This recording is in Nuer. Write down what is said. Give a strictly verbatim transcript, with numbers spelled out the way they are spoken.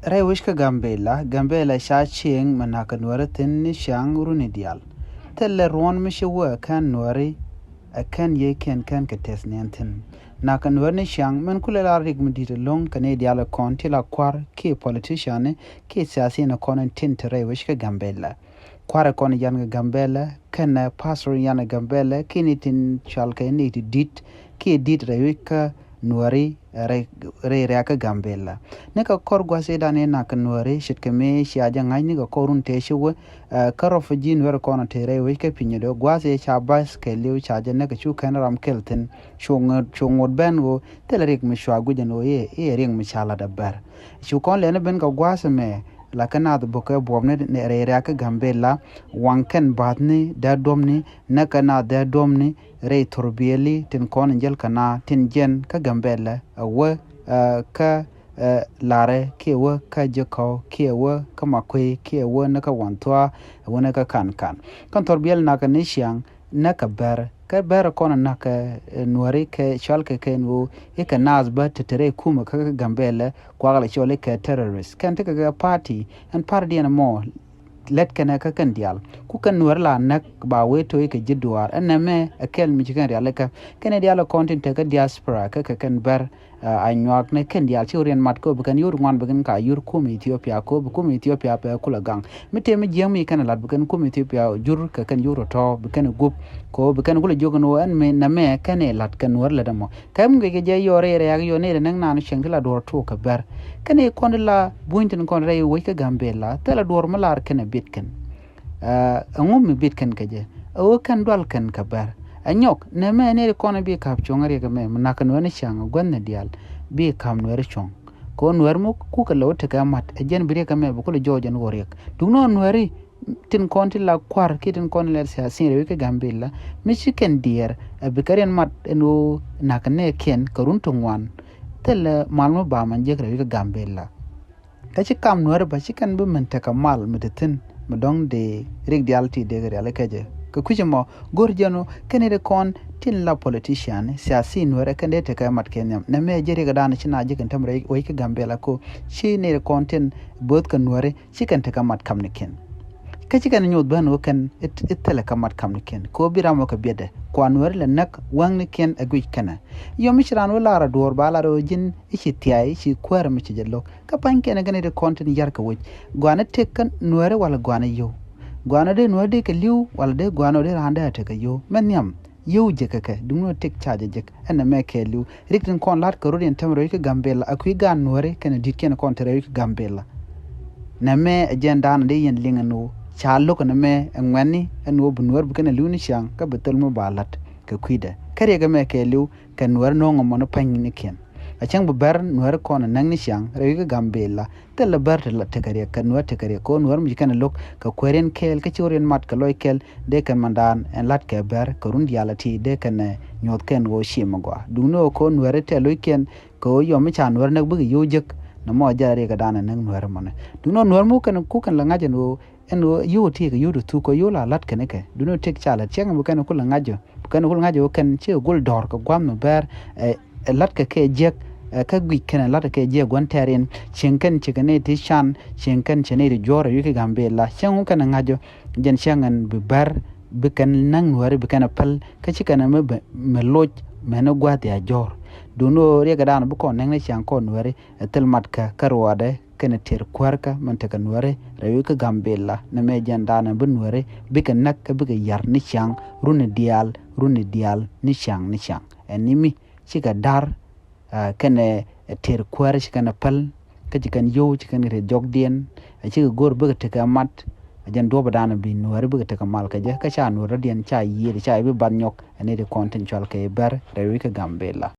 Rɛy wec kä Gambela, Gambela ca cieŋ mi nakä nuäri thi̱n ni ciaŋ runi diaal. Thilɛ ruɔ̱n mi ci wä ɛ kän nuäri, ɛ kän yee kiɛn kän kɛ tɛth niɛn thi̱n. Nakä nuäri ni ciaŋ min kulɛ la rik mi di̱t ɛlɔ̱ŋ kɛ ni diaal ɛ kɔn ti la kua̱r kiɛ politician kiɛ siasin ɛ kɔn in tin te rɛy wec kä Gambela. Kua̱r ɛ kɔn yan kɛ Gambela kɛnɛ pastor yan kɛ Gambela kiɛ ni tin cual kɛ ni ti di̱t kiɛ di̱t rɛy wec kä nuäri rɛy rɛy rɛy kä Gambela. Ni kɛ kɔr gua̱th i̱ dan i̱ nak nuäri ce̱tkɛ mi cia jɛ ŋa̱c ni kɛ kɔr run tëë ci wä. Kä rɔ fi ji̱ nuäri kɔn tëë rɛy wec kä piny i̱ dee gua̱th i̱ ca ba̱th kɛ li̱w ca jɛ näk cu kɛn ram kɛl thi̱n. Cu ŋot cu ŋot ben ɣöö thilɛ riɛk mi cua guic ɛn ɣöö i̱ i̱ riɛk mi ca lat ɛ bär. Cu kɔn lɛn i̱ ben kɛ gua̱th ɛmɛ la kä naath bukɛ buɔ̱m ni rɛy rɛy kä Gambela. Waŋ kɛn ba̱thni dee duɔ̱mni näk kɛ naath dee duɔ̱mni rɛy thurbiɛli tin kɔn in jäl kɛ na tin jiɛn kä Gambela ɛ wä kä larɛ kiɛ wä kä Jekɔw kiɛ wä kä Makuei kiɛ wä ni kä Wanthua ɛ wä ni kä Kankan. Kɛn thurbiɛli nakä ni ciaŋ näk kɛ bär kä bär kɔn näk kɛ nuäri kɛ cual kɛ kɛn ɣöö i̱ kɛ naath bä te te rɛy kumɛ kä Gambela kuak lɛ cɔl i̱ kɛ terrorist kɛn tekɛ kɛ party ɛn party diɛn mɔ. Lɛt kɛnɛ kä kɛn diaal ku kɛn nuäri la näk ba wee to̱o̱c kɛ ji̱ duaar ɛn nɛmɛ ɛ kɛl mi ci kɛn rialikä kɛn diaal ɛ kɔn tin tekä diaspora kä kɛ kɛn bär. A nyuak ni kɛn diaal ci wä riɛn mat kä bi kɛn yur ŋuan bi kɛn ka yur kum Ethiopia kä bi kum Ethiopia pɛ kulɛ gaŋ mi tëë mi jiäŋ mi kɛn lat bi kɛn kum Ethiopia jur kɛ kɛn yur tɔ̱tɔ̱ bi kɛn gup. Kä bi kɛn kulɛ jiök ni wä ɛn mi nɛmɛ kɛn lat kɛn nuäri lät ɛmɔ. Kɛ mi guic kɛ jɛ yɔr rɛy rɛyak yɔr nɛy rɛ näk naan cieŋ ti la duɔr tuɔɔk kɛ bär. Kɛn i̱ kɔn ti la buny tin kɔn rɛy wec kä Gambela thilɛ duɔr mi lar kɛn ɛ bit kɛn. Ɛŋu mi bit kɛn kɛ jɛ ɛ wä kɛn dual kɛn kɛ bär. Ɛ nyɔk nɛmɛ nɛy ri kɔn bi ka̱p cuɔ̱ŋ riɛk ɛmɛ mi nak kɛ nuɛr ni ciaŋ ɛ guäth ni diaal bi ka̱p nuɛr cuɔ̱ŋ. Kɛ wä nuɛr mi kukɛ lɛ wä tekɛ mat ɛ jɛn bi riɛk ɛmɛ bi kulɛ jɔɔc ɛn wä riɛk duŋni wä nuɛri. Tin kɔn ti la kua̱r kiɛ tin kɔn lɛl siasin rɛwi kɛ Gambela mi ci kɛn diɛɛr ɛ bi kɛ riɛn mat ɛn ɣöö nak nɛɛkiɛn kɛ run ti ŋuan. Thilɛ mal mi ba man jiäk rɛwi kɛ Gambela. Kä ci kam nuäri ba ci kɛn bi min tekɛ mal mi te thi̱n mi dɔ̱ŋ dee rik diaal ti dee kɛ riali kecɛ kɛ kui̱c ɛmɔ. Go̱r jɛn ɣöö kɛn ri kɔn tin la politician siasin nuäri kɛn dee tekɛ mat kɛ nhiam nɛmɛ jɛ riɛk dan ci na ji̱ kɛn täm rɛy wec kɛ Gambela ko ci ni ri kɔn tin bo̱o̱th kɛ nuäri. Ci kɛn tekɛ mat kamnikiɛn. Kä ci kɛn nyoth bän wä kɛn i̱ thilɛ kɛ mat kamnikiɛn kɛ wä bi ram wä kɛ biɛtdɛ kua nuäri lɛ näk wäŋnikiɛn ɛ guic kɛnɛ. Yɔm i̱ ci raan wä lar a duɔ̱ɔ̱r ba lar wä ji̱n i̱ ci thiay i̱ ci kuäär mi ci jɛ lo̱k kä pa̱nykiɛn ɛ gɛn i̱ ti kɔn tin yar kɛ wec. Gua̱a̱n i̱ tëk kä nuäri walɛ gua̱a̱n i̱ yio̱w. Gua̱a̱n ɔ dee nuäri dee kɛ li̱w walɛ dee gua̱a̱n ɔ dee raan dee a tekɛ yio̱w mɛ nhiam. Yio̱w jek kɛ kɛ duŋni ɔ tëk ca jɛ jek. Ɛn ɛmɛ kɛɛliw rik tin kɔn la̱t kɛ rot yɛn tɛm rɛy wec kä Gambela a kui̱ gaat nuääri kɛnɛ di̱t kiɛn kɔn te rɛy wec kä Gambela. Nɛmɛ ɛ jɛn daanɔ dee yɛn liŋ ɛn ɣöö ca lo̱k ɛn ɛmɛ ɛ ŋuɛ̈tni ɛn ɣöö bi nuäär bi kɛnɛ li̱w ni ciaŋ kä bi thil mi ba la̱t kɛ kui̱dɛ kä riɛk ɛmɛ kɛɛliw. Kɛ nuäär no̱o̱ŋ ɛmɔni pa̱nynikiɛn a cäŋ bi bär nuäär kɔn ɛ näk ni ciaŋ rɛy wec kä Gambela. Thilɛ bär ti la tekɛ riɛk kɛ nuäär tekɛ riɛk kɛ ɣöö nuäär mi ci kɛn ɛ lo̱k kɛ kueer in kɛɛl kä ci ɣöö riɛn mat kɛ lɔc kɛl. Dee kɛn mandan ɛn la̱t kɛ bär kɛ run diaal a ti dee kɛn ɛ nyuɔ̱th kɛn ɣöö ci mi gɔaa duŋni ɣöö kɛ ɣöö nuäär tɛ lo̱ckiɛn. Kɛ ɣöö yɔm mi ca nuäär näk bikɛ yio̱w jek nɔmɔ jɛ riɛk kɛ dan ɛ näk nuäär mɔnɛ. Duŋni ɣöö nuäär mi kɛn ku kɛn la ŋa̱c ɛn ɣöö ɛn ɣöö yio̱w ti kɛ yio̱w ti thuk kɛ yio̱w la la̱t kɛn kɛ duŋni ɣöö tëk ca la̱t ciɛŋ mi kɛn ku la ŋa̱c ɔ. Kɛn ku la ŋa̱c ɔ kɛn ci kɛ gul dɔ̱r kɛ gua̱th mi bär. Ɛ la̱t kɛ kɛ jiäk ɛ kä guic kɛn ɛ la̱t kɛ kɛ jiäk gua̱n tɛ̈r in cieŋ kɛn ci kɛ nɛy ti can cieŋ kɛn ci nɛy ti juɔ̱ɔ̱r ɛ wi̱i̱ ki Gambela cieŋ wun kɛn ɛ ŋa̱c ɔ. Jɛn cieŋ ɛn bi bär bi kɛn näk nuääri bi kɛn ɛ päl kä ci kɛn ɛ mi bɛ mi loc mɛn ɛ gua̱th ya jɔ̱ɔ̱r. Duŋni ɣöö riɛk ɛ daanɔ bi kɔn näk ni ciaŋ kɔn nuääri ɛ thil mat kä kä ruɔɔdɛ kɛn ɛ tiɛɛr kuäärkä mɛn tekɛ nuääri rɛy wi̱i̱ ki Gambela nɛmɛ jɛn daanɔ bi nuääri bikɛ näk kä bikɛ yar ni ciaŋ runi diaal runi diaal ni ciaŋ ni ciaŋ. Ɛn ni mi cikɛ da̱r kɛnɛ tëër kuäär ci kɛn a päl kä ci kɛn yio̱w ci kɛn kɛ tëë jɔkdiɛn. A cikɛ go̱r bikɛ tekɛ mat a jɛn duɔ̱pɛ da̱a̱n bi nuääri bikɛ tekɛ mal kɛ jɛ kä ca nuääri dɔ̱diɛn ca yiëëd ca i̱ bi bath nyɔk. Ɛn ni ti kɔn tin cual kɛ i̱ bɛr rɛy wi̱i̱ kä Gambela.